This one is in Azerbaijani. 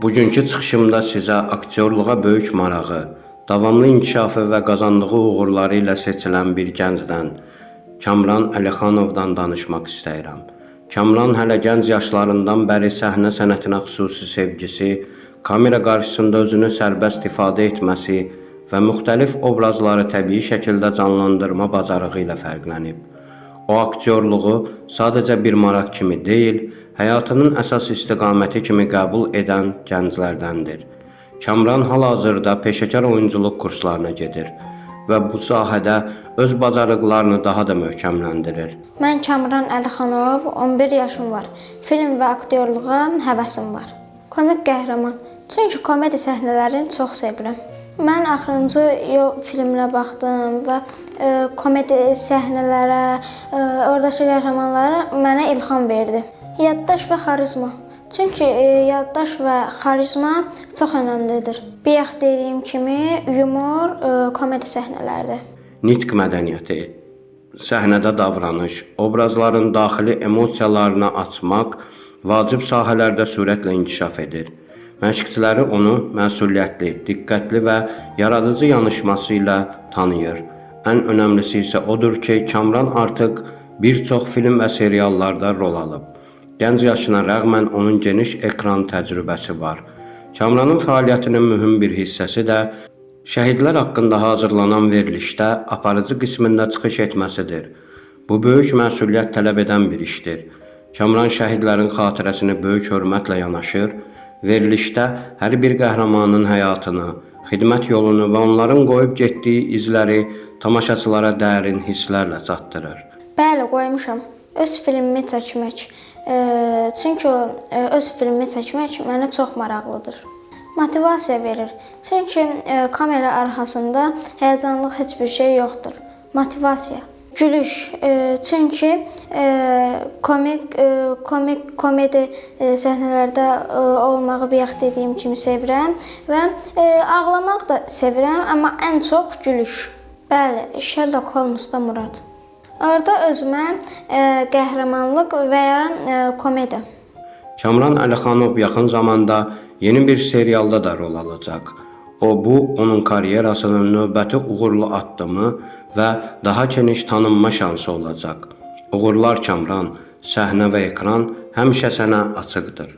Bugünkü çıxışımda sizə aktyorluğa böyük marağı, davamlı inkişafı və qazandığı uğurları ilə seçilən bir gəncdən, Kamran Əlixanovdan danışmaq istəyirəm. Kamran hələ gənc yaşlarından bəri səhnə sənətinə xüsusi sevgisi, kamera qarşısında özünü sərbəst ifadə etməsi və müxtəlif obrazları təbii şəkildə canlandırma bacarığı ilə fərqlənib. O aktyorluğu sadəcə bir maraq kimi deyil, həyatının əsas istiqaməti kimi qəbul edən gənclərdəndir. Kamran hal-hazırda peşəkar oyunçuluq kurslarına gedir və bu sahədə öz bacarıqlarını daha da möhkəmləndirir. Mən Kamran Əlixanov, 11 yaşım var. Film və aktyorluğa həvəsim var. Komik qəhrəman. Çünki komediya səhnələrini çox sevirəm. Mən Axırıncı Yol filminə baxdım və komediya səhnələrə, oradakı qəhrəmanlara mənə ilham verdi. Yaddaş və xarizma. Çünki yaddaş və xarizma çox önəmlidir. Bayaq dediyim kimi yumor, komediya səhnələrdir. Nitq mədəniyyəti, səhnədə davranış, obrazların daxili emosiyalarını açmaq vacib sahələrdə sürətlə inkişaf edir. Məşqçiləri onu məsuliyyətli, diqqətli və yaradıcı yanaşması ilə tanıyır. Ən önəmlisi isə odur ki, Kamran artıq bir çox film və seriallarda rol alıb. Gənc yaşına rəğmən onun geniş ekran təcrübəsi var. Kamranın fəaliyyətinin mühüm bir hissəsi də şəhidlər haqqında hazırlanan verilişdə aparıcı qismində çıxış etməsidir. Bu böyük məsuliyyət tələb edən bir işdir. Kamran şəhidlərin xatirəsini böyük hörmətlə yanaşır, verilişdə hər bir qəhrəmanın həyatını, xidmət yolunu və onların qoyub getdiyi izləri tamaşaçılara dərin hisslərlə çatdırır. Bəli, qoymuşam. Öz filmimi çəkmək. Çünki öz filmimi çəkmək mənə çox maraqlıdır. Motivasiya verir. Çünki kamera arxasında həyəcanlıq heç bir şey yoxdur. Motivasiya. Gülüş. Çünki komik komedi səhnələrdə olmağı bayaq dediyim kimi sevirəm və ağlamaq da sevirəm, amma ən çox gülüş. Bəli, Sherlock Holmesda Murad. Orada özümə qəhrəmanlıq və ya komediya. Kamran Əlixanov yaxın zamanda yeni bir serialda da rol alacaq. Bu onun karyerasının növbəti uğurlu addımı və daha geniş tanınma şansı olacaq. Uğurlar Kamran, səhnə və ekran həmişə sənə açıqdır.